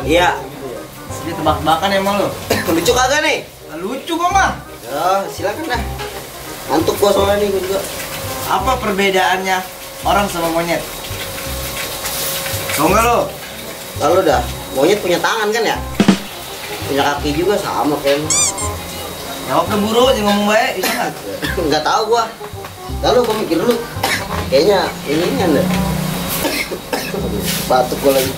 Iya. Dia tebak-tebakan emang lo. Lucu kagak nih? Lucu kok mah. Ya, silakan dah. Ngantuk gua soalnya nih gua juga. Apa perbedaannya orang sama monyet? Tau nggak lo? Lalu dah, monyet punya tangan kan ya? Punya kaki juga sama kayak. Jawab deh buru, jangan ngomong baik, bisa nggak? Nggak tahu gua. Lalu gua mikir dulu. Kayaknya ini deh. Batuk gua lagi.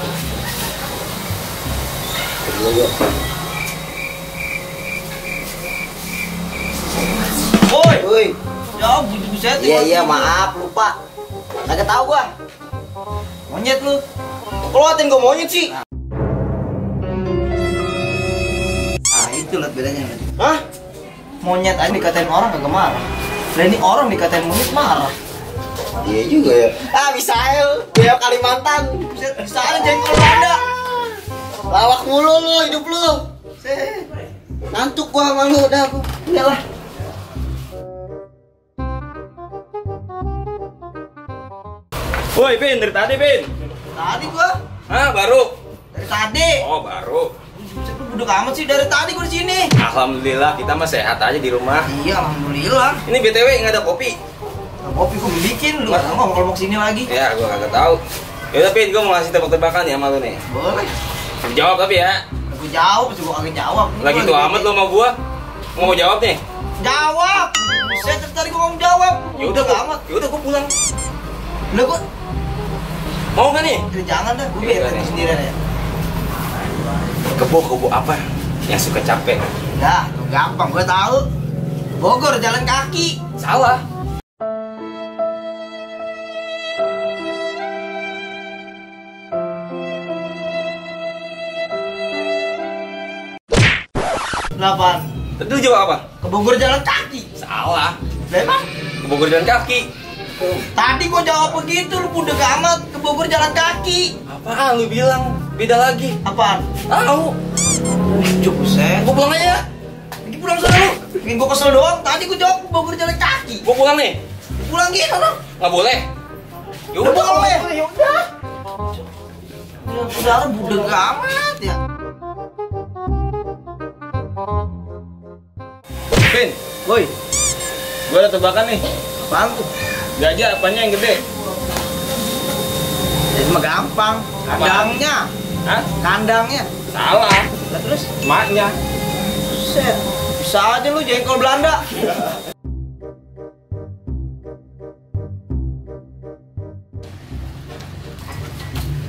Woi. Jawab, buset. Iya, maaf, lupa. Kagak tahu gua. Monyet lu. Keluatin gua monyet sih. Ah, itu lihat bedanya. Hah? Monyet aja dikatain orang kagak marah. Dan ini orang dikatain monyet marah. Iya juga ya. Ah, bisa ya. Beo Kalimantan. Bisa aja jengkol Belanda. Lawak mulu lu hidup lu. Ngantuk gua sama lu udah aku. Iyalah. Woi, Bin, dari tadi, Bin. Tadi gua. Hah, baru? Dari tadi. Oh, baru. Buset lu budek amat sih dari tadi gua di sini. Alhamdulillah, kita mah sehat aja di rumah. Iya, alhamdulillah. Ini BTW nggak ada kopi. Kopi gua bikin, lu nggak ngomong kalau mau kesini lagi. Ya, gua kagak tahu. Yaudah, Bin, gua mau ngasih tebak-tebakan ya sama lu nih. Boleh. Jawab tapi ya. Gua jawab, terus gua kagak jawab. Lagi tuh amat lu sama gua. Mau jawab nih? Jawab. Buset, tadi gua mau jawab. Yaudah, amat. Yaudah, gua pulang. Lah gua Mau nggak nih? jangan dah, gua biar sendirian ya. Kebo apa? Yang suka capek. Dah, tuh gampang, gua tahu. Bogor jalan kaki. Salah. Delapan. Tentu jawab apa? Ke Bogor jalan kaki. Salah. Memang? Ke Bogor jalan kaki. Tadi gua jawab begitu, lu budek amat. Ke Bogor jalan kaki. Apaan lu bilang? Beda lagi. Apaan? Tahu. Cuk, buset. Gua pulang aja. Lagi pulang sana lu. Bikin gua kesel doang. Tadi gua jawab ke Bogor jalan kaki. Gua pulang nih. Pulang gitu dong. Nggak boleh. Udah boleh. Ya udah. Ya udah budek amat ya. Vin, Woi, gua ada tebakan nih. apaan tuh? Gajah apanya yang gede? Jadi mah gampang. Kandangnya. Hah? Kandangnya. Salah. Lah terus? Maknya. Buset. Bisa aja lu jengkol Belanda.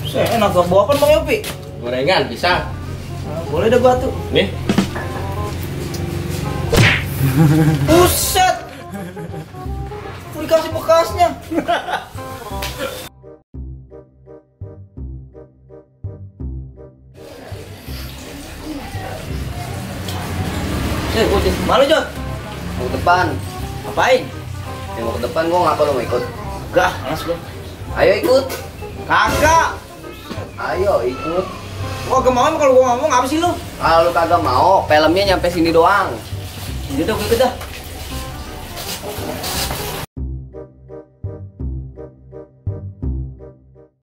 Buset, enak gak bawa apa Bang Yopi? Gorengan bisa. Nah, boleh dah gua tuh. Nih. Buset. Dikasih bekasnya. Malu Jod? Mau ke depan. Ngapain? Mau ke depan gua ngapa lu mau ikut? Gak, malas gua. Ayo ikut. Kagak. Ayo ikut. Gua gak mau kalau gua ngomong apa sih lu? Kalau lu kagak mau, filmnya nyampe sini doang. Jadi udah gua ikut dah.